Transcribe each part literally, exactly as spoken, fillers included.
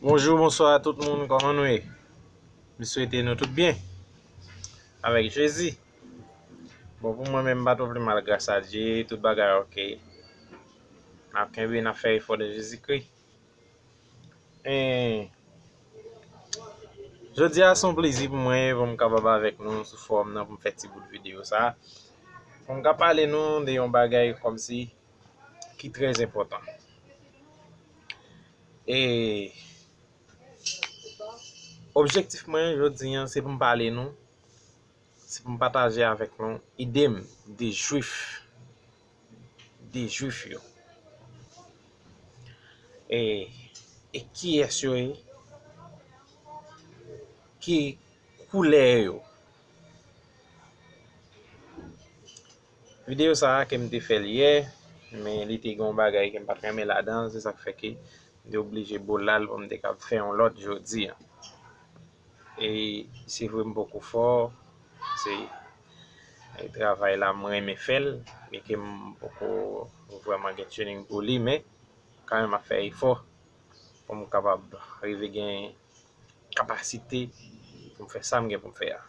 Bonjou, bonswa tout moun, kòman nou ye? M swete nou tout byen avèk Jezi. Bon, pou mwen menm, m pa twò pi mal, gras a Dye, tout bagay oke. N ap kenbe, n ap fè efò nan Jezikri. E, jodi a se yon plezi pou mwen pou m kapab avèk nou sou fowòm nan pou m fè ti bout videyo sa a. Pou m ka pale nou de yon bagay kòmsi ki trè enpòtan. E objektif mwen jodi a, se pou m pale nou, se pou m pataje avèk nou ide m de Jwif, de Jwif yo. E, e kiyès yo ye? Ki koulè yo? Videyo sa a ke m te fè l yè, men li te gen yon bagay ke m pa t renmen ladan, se sa k fè ke m te oblije boule l pou m te kab fè yon lòt jodi a. E se vre m poko fò, se, e travay la m renmen fè l, men ke m poko vrèman gen training pou li, men kanmenm m ap fè efò pou m kapab rive gen kapasite pou m fè sa m gen pou m fè a.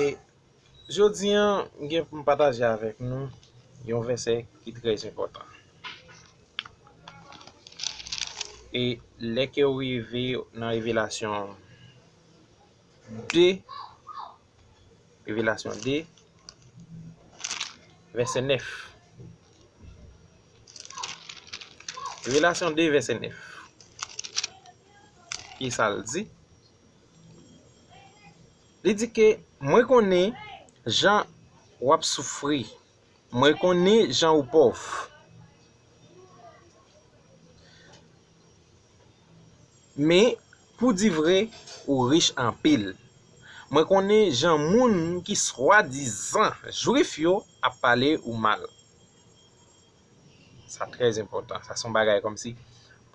E jodi a, m gen pou m pataje avèk nou yon vèsè ki trè enpòtan. E lè ke w rive nan Revelasyon de, Revelasyon de, vèsè nèf. Revelasyon de, vèsè nèf. Ki sa l di? Li di ke, "Mwen konnen jan w ap soufri. Mwen konnen jan ou pòv. Men, pou di vre, ou rich anpil. Mwen konnen jan moun ki swadizan Jwif yo ap pale ou mal." Sa trè enpòtan. Sa se yon bagay kòmsi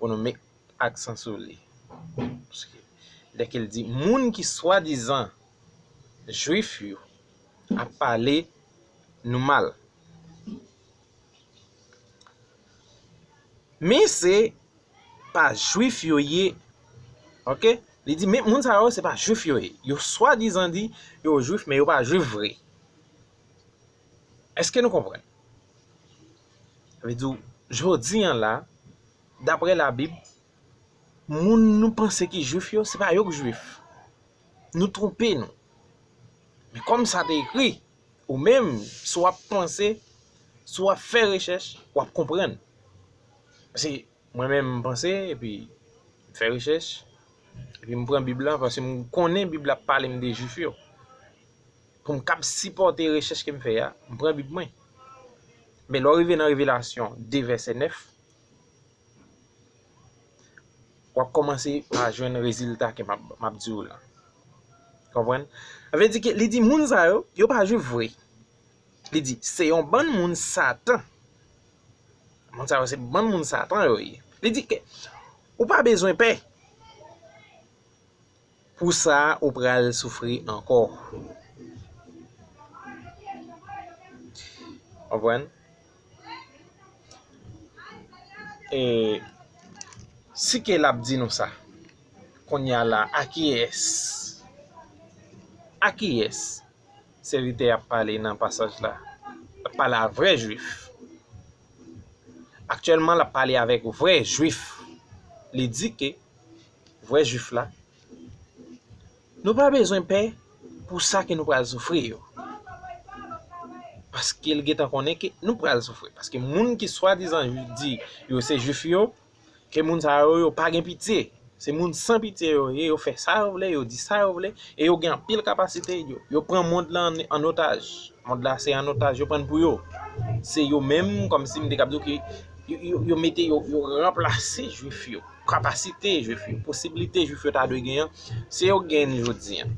pou nou met aksan sou li. Paske lè ke l di moun ki swadizan Jwif yo ap pale nou mal. Men se pa Jwif yo ye. Oke? Li di, men moun sa yo, se pa Jwif yo ye. Yo swadizan di yo Jwif, men yo pa Jwif vre. Èske nou konprann? Sa vle di, jodi a la, daprè Labib, moun nou panse ki Jwif yo, se pa yo k Jwif. Nou twonpe nou. Men kòm sa te ekri, ou menm, si w ap panse, si w ap fè rechèch, w ap konprann. Paske mwen menm, m panse, epi m fè rechèch, epi m pran Bib la, paske m konnen Bib la ap pale m de Jwif yo. Pou m kab sipòte rechèch ke m fè a, m pran Bib mwen. Men lè w rive nan Revelasyon de vèsè nèf, w ap kòmanse pa jwenn rezilta ke m ap, m ap di w la. Konprann? Sa vle di ke li di moun sa yo, yo pa Jwif vre. Li di, se yon bann moun Satan. Moun sa yo se bann moun Satan yo ye. Li di ke ou pa bezwen pè. Pou sa, ou pral soufri ankò. Konprann? E si ke l ap di nou sa, kounye a la, a kiyès? A kiyès sèvitè a ap pale nan pasaj la? L ap pale a vrè Jwif. Aktyèlman, l ap pale avèk vrè Jwif. Li di ke vrè Jwif la, nou pa bezwen pè pou sa ke nou pral soufri yo. Paske l gentan konnen ke nou pral soufri. Paske moun ki swadizan di yo se Jwif yo, ke moun sa yo, yo pa gen pitye. Se moun san pitye yo ye, yo fè sa yo vle, yo di sa yo vle, e yo gen anpil kapasite, yo, yo pran mond lan an, an otaj. Mond la se an otaj yo pran pou yo. Se yo menm, kòmsi m te kab di w ke yo, yo, yo mete yo, yo ranplase Jwif yo. Kapasite Jwif yo, posiblite Jwif yo ta dwe gen an, se yo gen jodi a.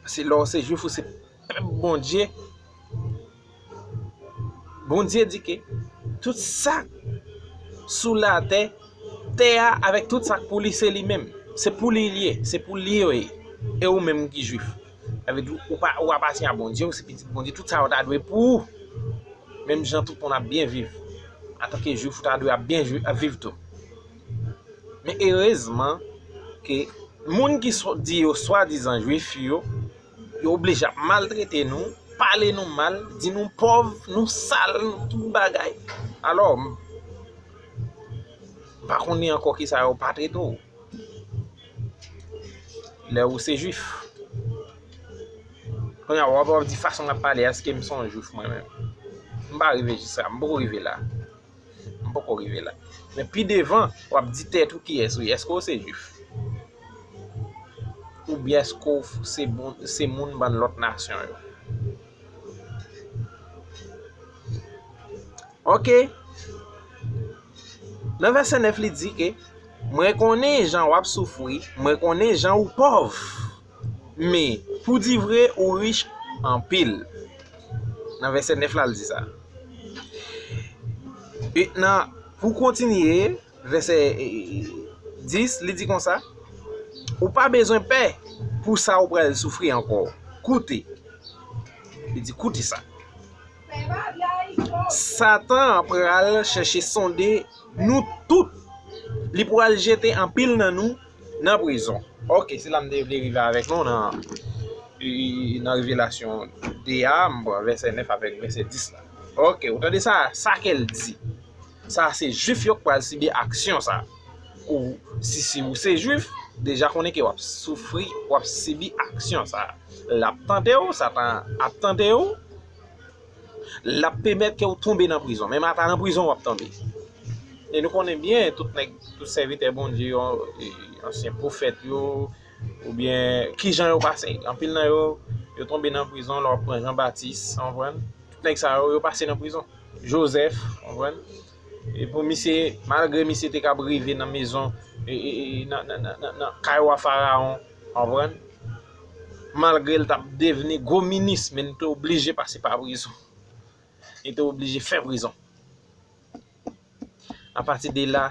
Se lè w se Jwif ou se pèp Bondye. Bondye di ke tout sa sou latè, tè a avèk tout sa k pou li, se li menm. Se pou li l ye, se pou li yo ye. E ou menm ki Jwif, sa vle di ou pa, ou apartyen a Bondye, ou se pitit Bondye, tout sa yo ta dwe pou ou. Menm jan tout moun ap byen viv. antanke Jwif, ou ta dwe ap byen jwi-, ap viv tou. Men erezman ke moun ki swa-, di yo swadizan Jwif yo, yo oblije ap maltrete nou, pale nou mal, di nou pòv, nou sal, nou tout bagay. Alò, m pa konnen ankò kisa yo pa trete w lè ou se Jwif. Kounye a, w ap, w ap di fason m ap pale, èske m se yon Jwif mwen menm? M pa rive jis la, m poko rive la. M poko rive la. Men pi devan, w ap di tèt ou kiyès ou ye. Èske w se Jwif? Oubyen èske w se bon, se moun bann lòt nasyon yo? Ok. Nan vèsè nèf, li di ke, mwen konnen jan w ap soufri, mwen konnen jan ou pòv. Men, pou di vre, ou rich anpil. Nan vèsè nèf la, l di sa. E nan, pou kontinye, vèsè, e, dis, li di konsa, ou pa bezwen pè pou sa ou pral soufri ankò. Koute. Li di, koute sa. Satan pral chèche sonde nou tout. Li pral jete anpil nan nou nan prizon. Ok, se la m te vle rive avèk nou nan, e, nan Revelasyon de a, m pran vèsè nèf avèk vèsè dis la. Ok, ou tande sa, sa ke l di. Sa se Jwif yo k pral sibi aksyon sa. Ou, si, si ou se Jwif, deja konnen ke w ap soufri, w ap sibi aksyon sa. L ap tante w, Satan ap tante w, l ap pèmèt ke w tonbe nan prizon. Menm ata nan prizon w ap tonbe. E nou konnen byen, tout nèg, tout sèvitè Bondye yo, e, ansyen pwofèt yo, oubyen kijan yo pase. Anpil nan yo, yo tonbe nan prizon, lè w ap pran Jan Batis, w konprann? Tout nèg sa yo, yo pase nan prizon. Jozèf, w konprann? E pou misye, malgre misye te kab rive nan mezon, e, e, e, nan, nan, nan, nan, nan kay wa Farawon, w konprann? Malgre l t ap devni gwo minis, men l te oblije pase pa prizon. Li te oblije fè prizon. Apati de la,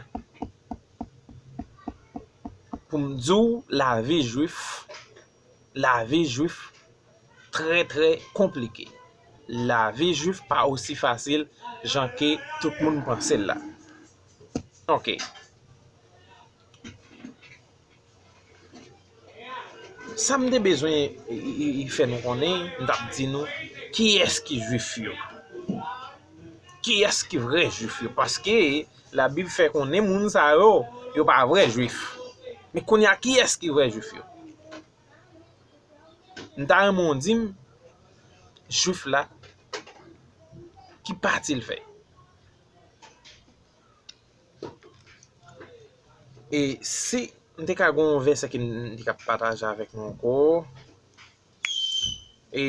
pou m di w, lavi Jwif, lavi Jwif trè, trè konplike. Lavi Jwif pa osi fasil jan ke tout moun panse l la. Ok. Sa m te bezwen, e, e, e, fè nou konnen, m t ap di nou, kiyès ki Jwif yo? Kiyès ki vrè Jwif yo? Paske Labib fè konnen moun sa yo, yo pa vrè Jwif. Men kounye a, kiyès ki vrè Jwif yo? M ta renmen w di m, Jwif la, ki pati l fè? E si m te ka gen yon vèsè ke m te ka pataje avèk nou ankò. E,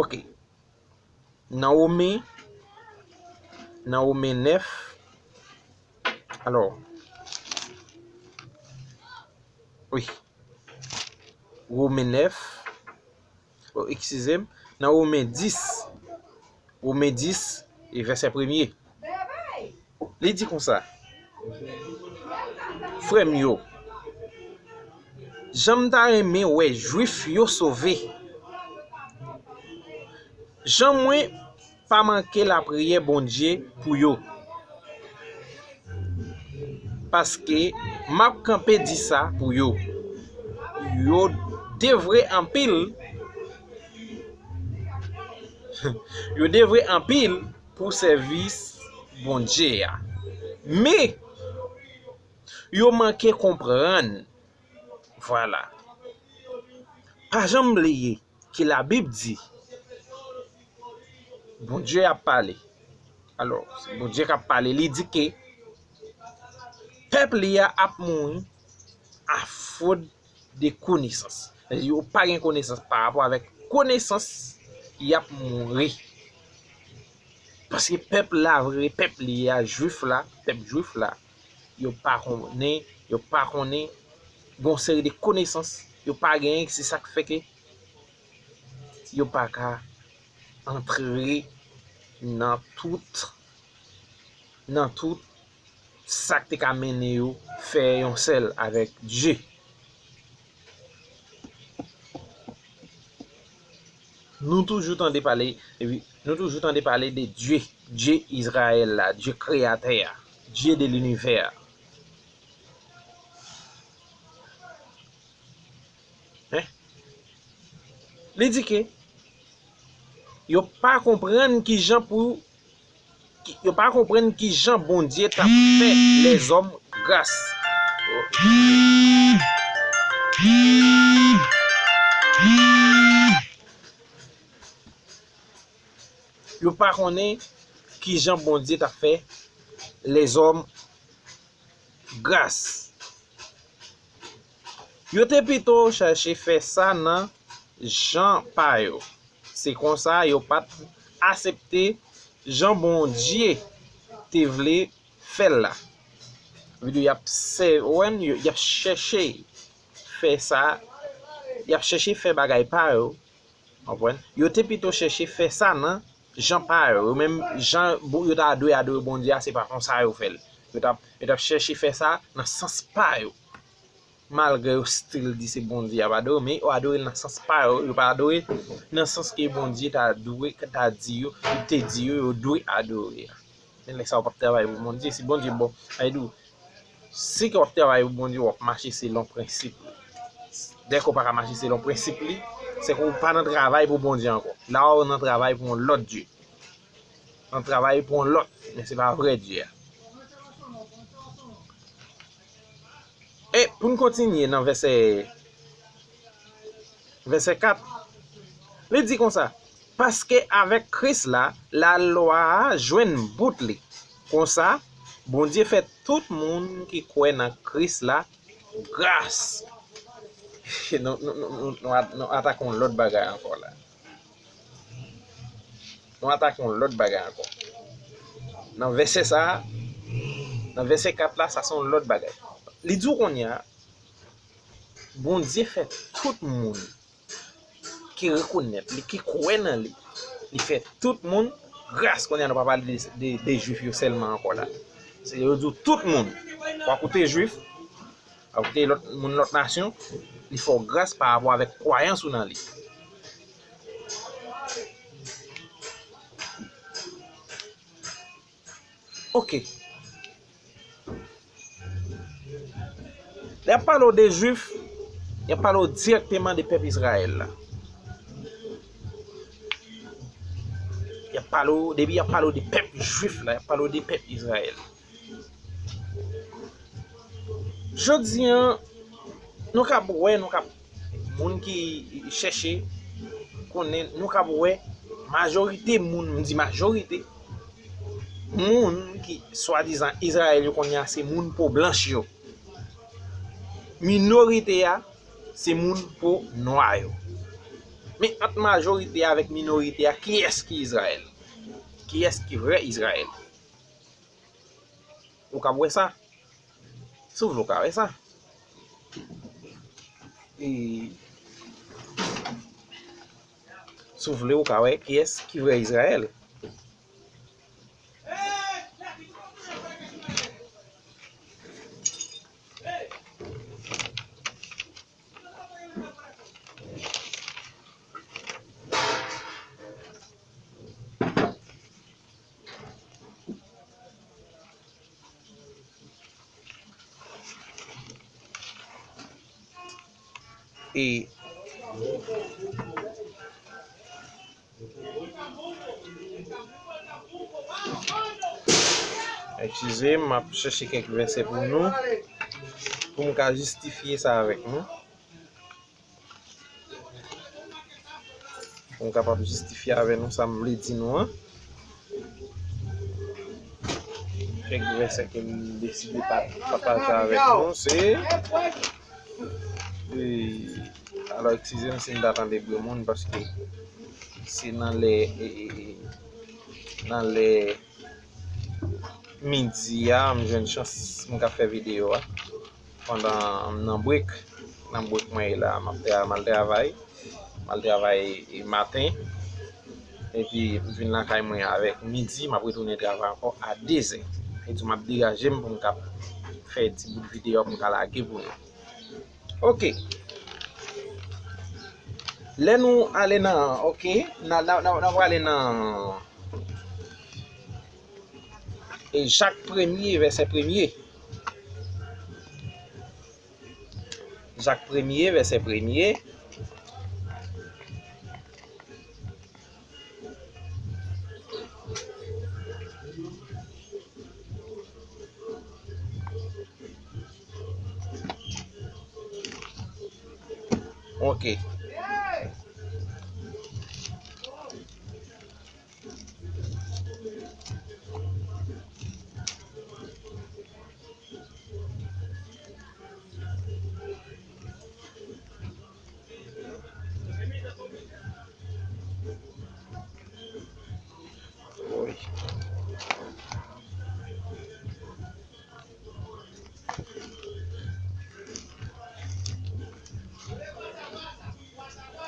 ok. Nan Women, nan Women nèf, alò, wi. Women nèf, o, eskize m, nan Women dis, Women dis, e vèsè premye. Li di konsa, frè m yo, jan m ta renmen wè Jwif yo sove. Jan mwen pa manke lapriyè Bondye pou yo. Paske m ap kanpe di sa pou yo. Yo devwe anpil. Yo devwe anpil pou sèvis Bondye a. Men, yo manke konprann. Vwala. Pa janm bliye ke Labib di, Bondye ap pale. Alò, se Bondye k ap pale, li di ke pèp li a ap mouri a fot de konesans. Yo pa gen konesans pa rapò avèk konesans, y ap mouri. Paske pèp la vre, pèp li a, Jwif la, pèp Jwif la, yo pa konnen, yo pa konnen, gen yon seri de konesans yo pa genyen, se sa k fè ke yo pa ka antre nan tout, nan tout sa k te ka mennen yo fè yon sèl avèk Dye. Nou toujou tande pale, epi nou toujou tande pale de Dye, Dye Izrayèl la, Dye kreyatè a, Dye de linivè a. Hein? Li di ke yo pa konprann kijan pou, ki- yo pa konprann kijan Bondye t ap fè lèzòm gras. Yo pa konnen kijan Bondye t ap fè lèzòm gras. Yo te pito chèche fè sa nan jan pa yo. Se konsa yo pa t aksepte jan Bondye te vle fè l la. Vle di y ap sè-, w konprann, yo- y ap chèche fè sa, y ap chèche fè bagay pa yo. Konprann? Yo te pito chèche fè sa nan jan pa yo. Yo menm, jan bo- yo ta dwe adore Bondye a, se pa konsa yo fè l. Yo t ap, yo t ap chèche fè sa nan sans pa yo. Malgre yo still di se Bondye y ap adore, men yo adore l nan sans pa yo. Yo pa adore nan sans ke Bondye ta dwe, ta di yo, te di yo, yo dwe adore a. Men lè sa a w p ap travay pou Bondye. Si Bondye bon, sa vle di w, si ke w ap travay pou Bondye, w ap mache selon prensip li. Dèke w pa ka mache selon prensip li, se ke w pa nan travay pou Bondye ankò. La a w nan travay pou yon lòt Dye. Nan travay pou yon lòt, men se pa vrè Dye a. E pou n kontinye nan vèsè, vèsè kat, li di konsa, paske avèk Kris la, lalwa a jwenn bout li. Konsa, Bondye fè tout moun ki kwè nan Kris la gras. Nou, nou, nou, nou, nou at- nou atake yon lòt bagay ankò la. Nou atake yon lòt bagay ankò. Nan vèsè sa a, nan vèsè kat la, sa se yon lòt bagay. Li di w kounye a, Bondye fè tout moun ki rekonèt li, ki kwè nan li, li fè tout moun gras. Kounye a, nou pa pale de, de, de Jwif yo sèlman ankò la. Se yo di w tout moun. W a koute Jwif, w a koute lòt moun, lòt nasyon, li fè w gras pa rapò avèk kwayans ou nan li. Ok. Lè y ap pale w de Jwif, y ap pale w dirèkteman de pèp Izrayèl la. Y ap pale w, depi y ap pale w de pèp Jwif la, y ap pale w de pèp Izrayèl. Jodi a, nou kab wè, nou kab, moun ki chèche konnen, nou kab wè, majorite moun, m di majorite, moun ki swadizan Izrayèl yo kounye a, se moun po blanch yo. Minorite a, se moun po nwa yo. Men ant majorite a avèk minorite a, kiyès ki Izrayèl? Kiyès ki vrè Izrayèl? Ou kab wè sa? Si w vle, ou ka wè sa. E, si w vle, ou ka wè kiyès ki vrè Izrayèl. E Eskize m, m ap chèche kèk vèsè pou nou, pou m ka jistifye sa avèk nou. Pou m kapab jistifye avè nou sa m vle di nou an. Kèk vèsè ke m deside pa- pataje avèk nou, se, e, alò, eskize m si m ta tande bri moun, paske se nan lè, e, e, e, nan lè midi a, m jwenn chans m ka fè videyo a. Pandan m nan break, nan break mwen ye la, m ap tra- m al travay. M al travay maten. Epi m vin lakay mwen avèk midi, m ap retounen travay ankò a dezè. E di m ap degaje m pou m ka fè ti bout videyo pou m ka lage pou nou. Ok. Lè nou ale nan, ok, n a, n a, n a, n a prale nan, e, Jak premye, vèsè premye. Jak premye, vèsè premye. Ok.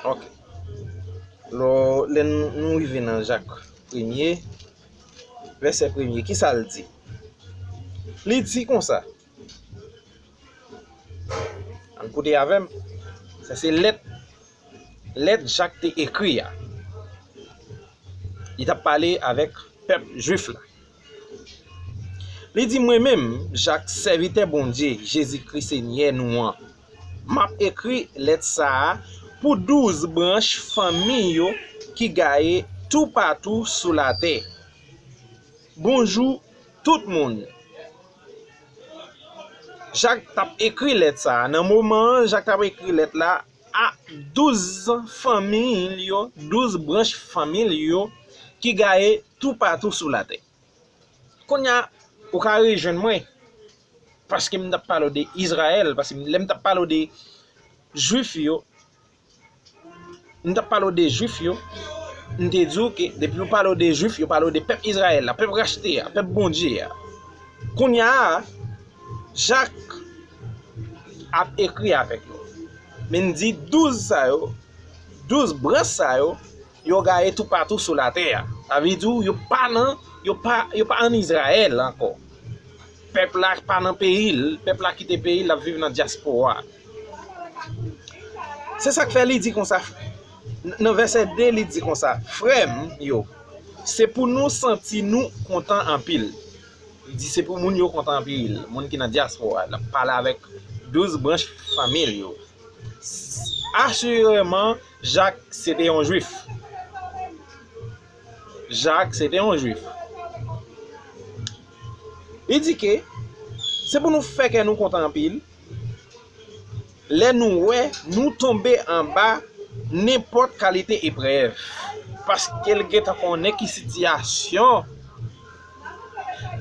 Ok. Lò, lè n, nou rive nan Jak premye, vèsè premye, ki sa l di? Li di konsa, ann koute avè m. Sa se lèt, lèt Jak te ekri a. Li t ap pale avèk pèp jwif la. Li di, mwen menm, Jak, sèvitè Bondye, Jezikri Senyè nou an, m ap ekri lèt sa a pou douz branch fanmi yo ki gaye toupatou sou latè. Bonjou, tout moun. Jak t ap ekri lèt sa a. Nan moman an, Jak t ap ekri lèt la a douz fanmi l yo, douz branch fanmi l yo ki gaye toupatou sou latè. Kounye a, ou ka rejwenn mwen, paske m t ap pale w de Izrayèl, paske lè m t ap pale w de Jwif yo, m t ap pale w de Jwif yo, m te di w ke depi yo pale w de Jwif, yo pale w de pèp Izrayèl la, pèp rachte a, pèp Bondye a. Kounye a, Jak ap ekri avèk yo. Men n di douz sa yo, douz branch sa yo, yo gaye toupatou sou latè a. Sa vle di w, yo pa nan, yo pa, yo pa ann Izrayèl ankò. Pèp la pa nan peyi l, pèp la kite peyi l, l ap viv nan dyaspora. Se sa k fè li di konsa, n-, nan vèsè de, li di konsa, frè m yo, se pou nou santi nou kontan anpil. Li di se pou moun yo kontan anpil, moun ki nan dyaspora, l ap pale avèk douz branch fanmi l yo. Asireman, Jak se te yon Jwif. Jak se te yon Jwif. Li di ke se pou nou fè kè nou kontan anpil lè nou wè nou tonbe anba nenpòt kalite eprèv, paske l gentan konnen ki sitiyasyon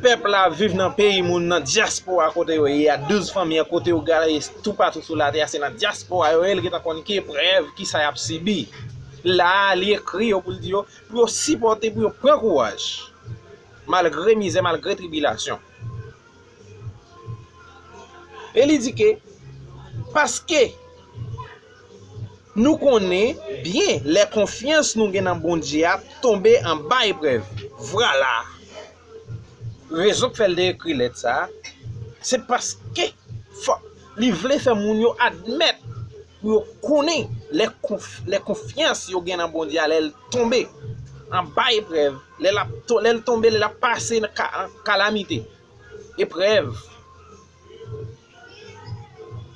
pèp la viv nan peyi moun, nan dyaspora kote yo ye a, douz fanmi an kote yo gaye toupatou sou latè a, se nan dyaspora yo ye, l gentan konn ki eprèv, ki sa y ap sibi. La a, li ekri yo pou l di yo, pou yo sipòte, pou yo pran kouraj, malgre mizè, malgre tribilasyon. E li di ke, paske nou konnen byen lè konfyans nou gen nan Bondye a tonbe anba eprèv. Vwala! Rezon k fè l te ekri lèt sa a, se paske fò, li vle fè moun yo admèt, pou yo konnen lè konf-, lè konfyans yo gen nan Bondye a, lè l tonbe anba eprèv, lè l ap to-, lè l tonbe, lè l ap pase nan ka-, kalamite, eprèv.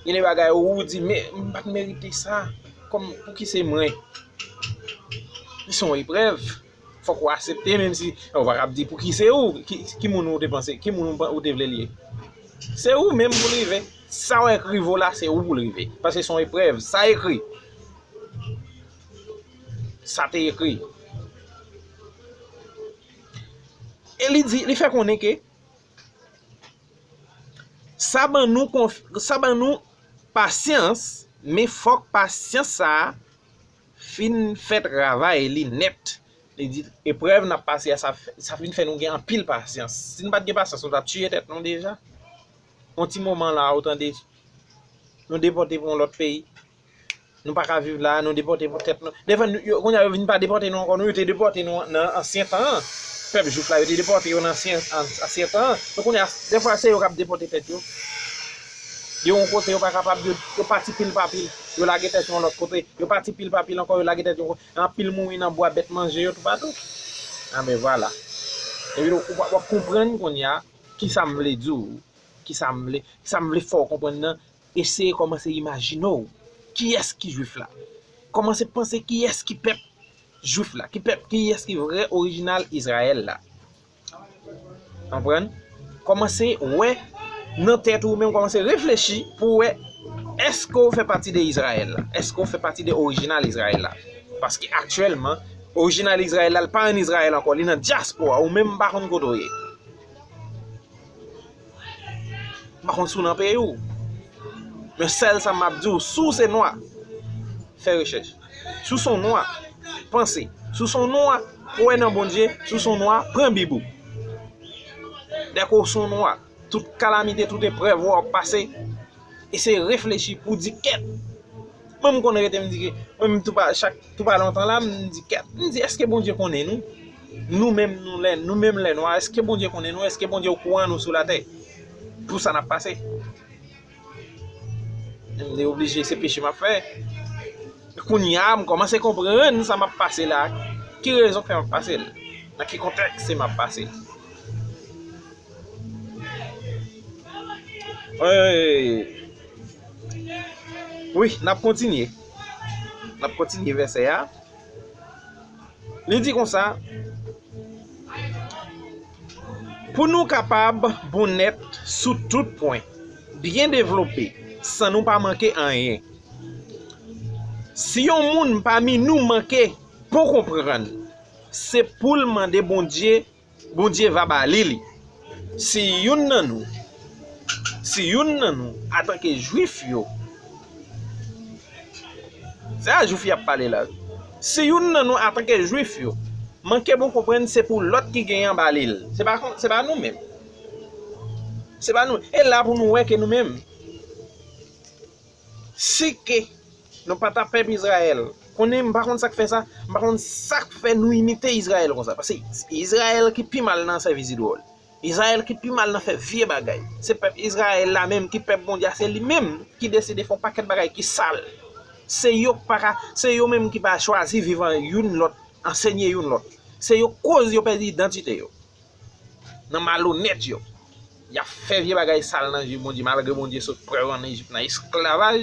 Gen de bagay ou di, men, m pa t merite sa. Kòm, pouki se mwen? Se yon eprèv. Fòk ou aksepte, menm si ou pa kab di pouki se ou. Ki, ki moun ou te panse, ki moun ou, ou te vle l ye? Se ou menm pou l rive. Sa w wè k rive w la, se ou pou l rive. Paske se yon eprèv. Sa ekri. Sa te ekri. E li di, li fè konnen ke sa ban nou konf-, sa ban nou pasyans, men fòk pasyans sa a fin fè travay li nèt. Li di, eprèv n ap pase a, sa fè, sa fin fè nou gen anpil pasyans. Si n pa t gen pasyans, nou t ap tiye tèt nou deja. Yon ti moman la, ou tande, nou depòte pou yon lòt peyi. Nou pa ka viv la, nou depòte pou tèt nou. Defwa, nou, yo, kounye a, yo vin pa depòte nou ankò, non, yo te depòte nou nan ansyen tan an. Pèp jwif la, yo te depòte yo nan ansyen, an-, ansyen tan an. Men kounye a, defwa, se yo k ap depòte tèt yo. Yo yon kote, yo pa kapab, yo, yo pati pil pa pil. Yo lage tèt yo yon lòt kote. Yo pati pil pa pil ankò, yo lage tèt yo yon kote. Anpil mouri nan bwa, bèt manje yo toupatou. Anben vwala. Epi w, w ap konprann kounye a kisa m vle di w, kisa m vle, kisa m vle fè w konprann nan. Eseye kòmanse imajine w kiyès ki Jwif la. Kòmanse panse kiyès ki pèp Jwif la, ki pèp, kiyès ki vrè orijinal Izrayèl la. Konprann? Kòmanse wè nan tèt ou menm, kòmanse reflechi pou w wè èske w fè pati de Izrayèl la, èske w fè pati de orijinal Izrayèl la. Paske aktyèlman, orijinal Izrayèl la, l pa ann Izrayèl ankò, li nan dyaspora, ou menm m pa konn kote w ye. M pa konn si w nan peyi w. Men sèl sa m ap di w, si w se nwa, fè rechèch. Si w se yon nwa, panse. Si w se yon nwa, kwè nan Bondye. Si w se yon nwa, pran Bib ou. Dèke w se yon nwa, tout kalamite, tout eprèv ou ap pase, eseye reflechi pou w di kèt. Mwen m konn rete m di ke, mwen m tou pa, chak, tou pa lontan la, m di kèt. M di, èske Bondye konnen nou? Nou menm, nou lè, nou menm lè nwa, èske Bondye konnen nou? Èske Bondye okouran nou sou latè? Pou sa n ap pase. M te oblije, se peche m ap fè. Kounye a, m kòmanse konprann sa m ap pase la. Ki rezon k fè m ap pase l? Nan ki kontèks m ap pase l? Wi, wi, n ap kontinye. N ap kontinye vèsè a. Li di konsa, pou nou kapab bon nèt sou tout pwen, byen devlope, san nou pa manke anyen. Si yon moun pami nou manke bon konprann, se pou l mande Bondye, Bondye va ba li li. Si youn nan nou, si youn nan nou, antanke Jwif yo, se a Jwif y ap pale la wi. Si youn nan nou, antanke Jwif yo, manke bon konprann, se pou lòt ki genyen an ba li l. Se pa, se pa nou menm. Se pa nou. E la pou nou wè ke nou menm, si ke nou pa ta pèp Izrayèl, konnen m pa konn sa k fè sa, m pa konn sa k fè nou imite Izrayèl konsa. Paske Izrayèl ki pi mal nan sèvis idòl. Izrayèl ki pi mal nan fè vye bagay. Se pèp Izrayèl la menm ki pèp Bondye a, se li menm ki deside fè yon pakèt bagay ki sal. Se yo k pa ka, se yo menm ki pa chwazi viv an youn lòt, ansenye youn lòt. Se yo koz yo pèdi idantite yo. Nan malonèt yo. Y ap fè vye bagay sal nan je Bondye, malgre Bondye sot pran yo ann Ejip nan esklavaj.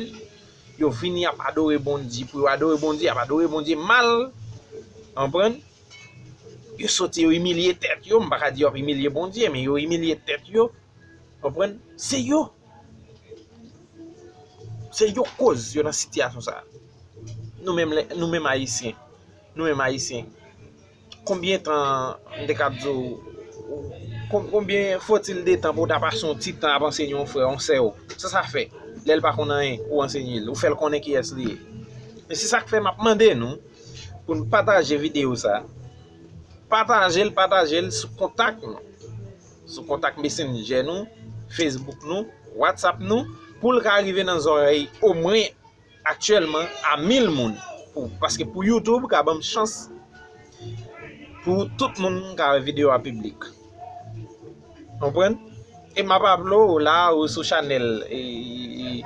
Yo vini, y ap adore Bondye. Pou yo adore Bondye, y ap adore Bondye mal. Konprann? Yo soti, yo imilye tèt yo. M pa ka di y ap imilye Bondye, men yo imilye tèt yo. Konprann? Se yo. Se yo koz yo nan sitiyasyon sa a. Nou menm, lè, nou menm Ayisyen. Nou menm Ayisyen. Konbyen tan m te kab di w, kon-, konbyen faut-il de temps pou w ta pase yon ti tan ap ansenye yon frè, yon sè w? Sa sa fè? Lè l pa konn anyen, ou ansenye l, ou fè l konnen kiyès li ye. E se sa k fè m ap mande nou pou n pataje videyo sa. Pataje l, pataje l sou kontak nou. Sou kontak Messenger nou, Facebook nou, WhatsApp nou, pou l ka rive nan zòrèy omwen aktyèlman a mil moun. Pou, paske pou YouTube ka ban m chans pou tout moun ka wè videyo a piblik. Konprann? E m ap aple w la, ou sou chanèl, e, e,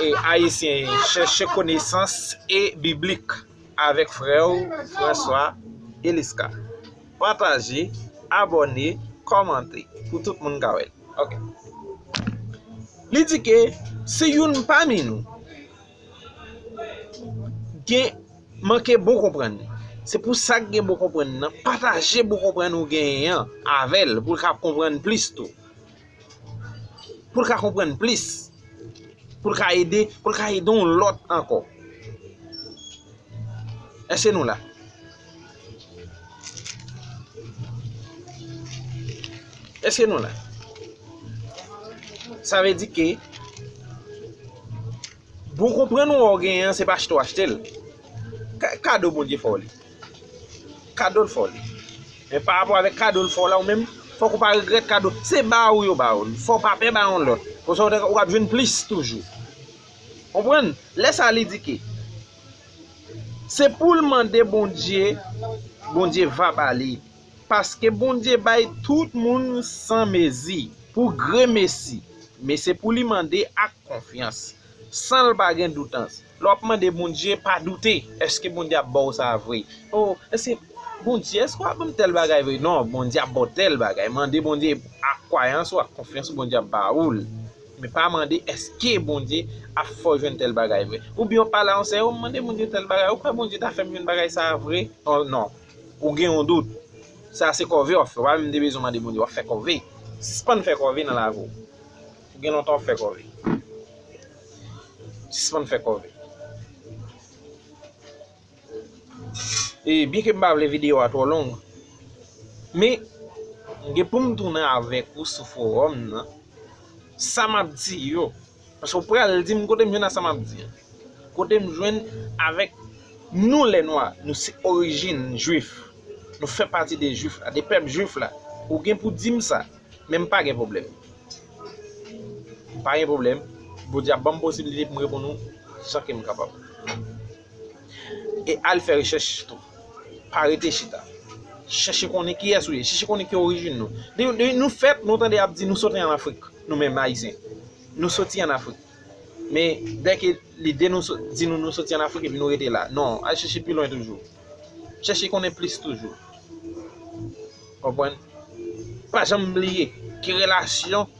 e, Ayisyen, Chèche Konesans e Biblik avèk frè w François Elisca. Pataje, abòne, kòmante pou tout moun ka wè l. Ok. Li di ke si youn pami nou gen manke bon konprann, se pou sa k gen bon konprann nan pataje bon konprann ou genyen an avè l pou l ka konprann plis tou. Pou l ka konprann plis. Pou l ka ede, pou l ka ede yon lòt ankò. Èske nou la? Èske nou la? Sa vle di ke bon konprann ou wè w genyen an, se pa achte w achte l. Ka-, kado Bondye fè w li. Kado l fè w li. Men pa rapò avèk kado l fè w la, ou menm, fòk ou pa regrèt kado. Se ba ou yo ba w li. Fò w pa pè ba yon lòt. Konsa ou te, ou ap jwenn plis toujou. Konprann? Lè sa li di ke se pou l mande Bondye, Bondye va ba li. Paske Bondye bay tout moun san mezi, pou gremesi. Men se pou li mande ak konfyans. San l pa gen doutans. Lè w ap mande Bondye, pa doute. Èske Bondye ap ba w sa vre? O, èske Bondye, èske w ap ban m tèl bagay vre? Non, Bondye ap ba w tèl bagay. Mande Bondye ak kwayans ou, ak konfyans ou, Bondye ap ba ou l. Men pa mande èske Bondye ap fè w jwenn tèl bagay vre. Oubyen w pale a yon sè, ou mande Bondye tèl bagay, ou kwè Bondye ta fè m jwenn bagay sa a vre? O, non. Ou gen yon dout. Sa se kòve w ap fè. Ou pa menm te bezwen mande Bondye, w ap fè kòve. Sispann fè kòve nan lavi w. Ou gen lontan w ap fè kòve. Sispann fè kòve. E byenke m pa vle videyo a twò long, men m gen pou m tounen avèk ou sou fowòm nan. Sa m ap di yo, paske w pral di m kote m jwenn a sa m ap di an. Kote m jwenn avèk nou lè nwa, nou se orijin jwif. Nou fè pati de jwif la, de pèp jwif la. Ou gen pou di m sa, men m pa gen pwoblèm. M pa gen pwoblèm. Bondye ap ban m posiblite pou m reponn ou jan ke m kapab. E al fè rechèch tou. Pa rete chita. Chèche konnen kiyès ou ye. Chèche konnen ki orijin nou. De, de, nou fèt, nou tande y ap di nou soti ann Afrik. Nou menm Ayisyen. Nou soti ann Afrik. Men dèke lide nou so- di nou nou soti ann Afrik epi nou rete la. Non, al chèche pi lwen toujou. Chèche konnen plis toujou. Konprann? Pa janm bliye ki relasyon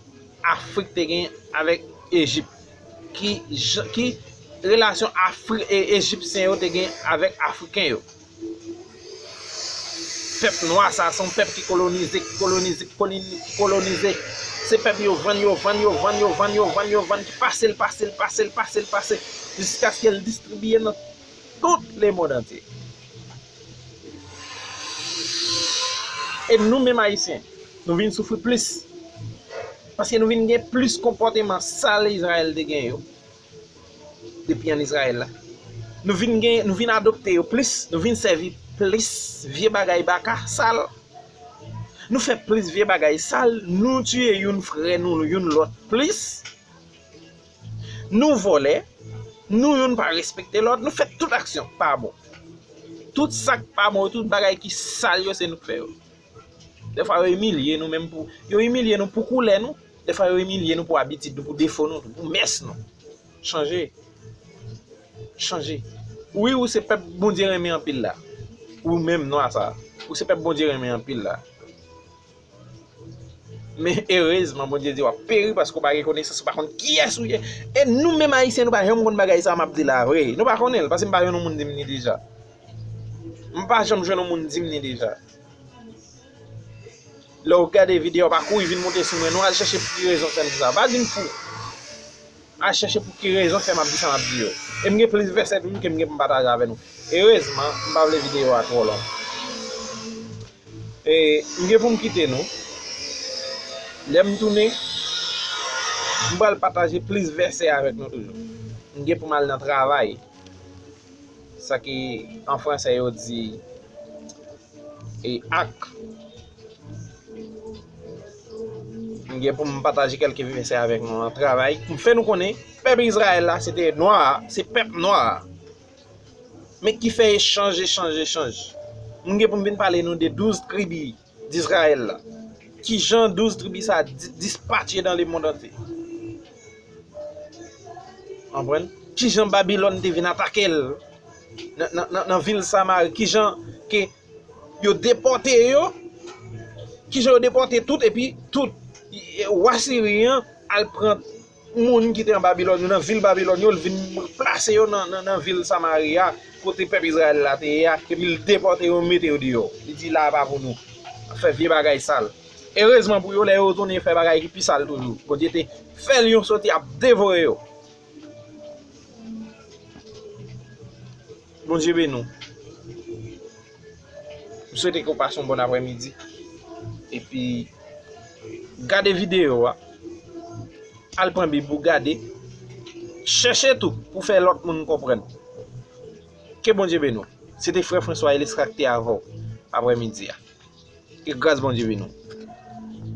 Afrik te gen avèk Ejip. Ki jan, ki relasyon Afri, e, Ejipsyen yo te gen avèk Afriken yo. Pèp nwa sa, se yon pèp ki kolonize, ki kolonize, ki koloni- ki kolonize. Se pèp yo vann, yo vann, yo vann, yo vann, yo vann, yo vann, ki pase l, pase l, pase l, pase l, pase, jiskaske l distribiye nan tout lemonn antye. E nou menm Ayisyen, nou vin soufri plis. Paske nou vin gen plis konpòteman sal Izrayèl te gen yo depi ann Izrayèl la. Nou vin gen, nou vin adopte yo plis, nou vin sèvi plis vye bagay baka, sal. Nou fè plis vye bagay sal, nou tiye youn frè nou, youn lòt plis. Nou vòlè, nou youn pa respekte lòt, nou fè tout aksyon pa bon. Tout sa k pa bon, tout bagay ki sal yo, se nou k fè yo. Dèfwa yo imilye nou menm pou, yo imilye nou pou koulè nou, dèfwa yo imilye nou pou abitid nou, pou defo nou, pou mès nou. Chanje. Chanje. Wi, ou se pèp Bondye renmen anpil la. Ou menm nwa sa. Ou se pèp Bondye renmen anpil la. Men erezman, Bondye di w ap peri paske w pa gen konesans, ou pa konn kiyès ou ye. E nou menm Ayisyen, nou pa janm konn bagay sa a m ap di la a vre. Nou pa konnen l, paske m pa jwenn yon moun di m li deja. M pa janm jwenn yon moun di m li deja. Lè w gade videyo a, pa kouri vin monte sou mwen, non, al chèche pou ki rezon fè m di sa. Pa di m fou. Al chèche pou ki rezon fè m ap di sa m ap di yo. E m gen plis vèsè toujou ke m gen pou m pataje avè nou. Erezman, m pa vle videyo a twò long. E m gen pou m kite nou. Lè m tounen, m pral pataje plis vèsè avèk nou toujou. M gen pou m al nan travay. Sa ki an fransè yo di e ak. M gen pou m pataje kèlke vèsè avèk nou nan travay pou m fè nou konnen pèp Izrayèl la se te nwa a, se pèp nwa a. Men ki fè echanj, echanj, echanj. M gen pou m vin pale nou de douz tribi Dizrayèl la. Kijan douz tribi sa a di- dispatche dans le monde entier. Konprann? Kijan Babilòn te vin atake l nan, nan, nan, nan vil Samari? Kijan ke yo depòte yo? Kijan yo depòte tout epi tout wa Siri an al pran moun ki te an Babilòn yo, nan vil Babilòn yo, l vin plase yo nan, nan, nan vil Samari a, kote pèp Izrayèl la te ye a, epi l depòte yo, mete yo deyò. Li di, "La a pa pou nou." Ap fè vye bagay sal. Erezman pou yo, lè yo tounen fè bagay ki pi sal toujou. Bondye te fè lyon soti ap devore yo. Bondye beni w. M swete ke w pase yon bon aprèmidi. Epi, gade videyo a. Al pran Bib ou gade. Chèche tou pou fè lòt moun konprann. Ke Bondye beni w. Se te frè François Elistra ki te avè w aprèmidi a. Ke gras Bondye beni w.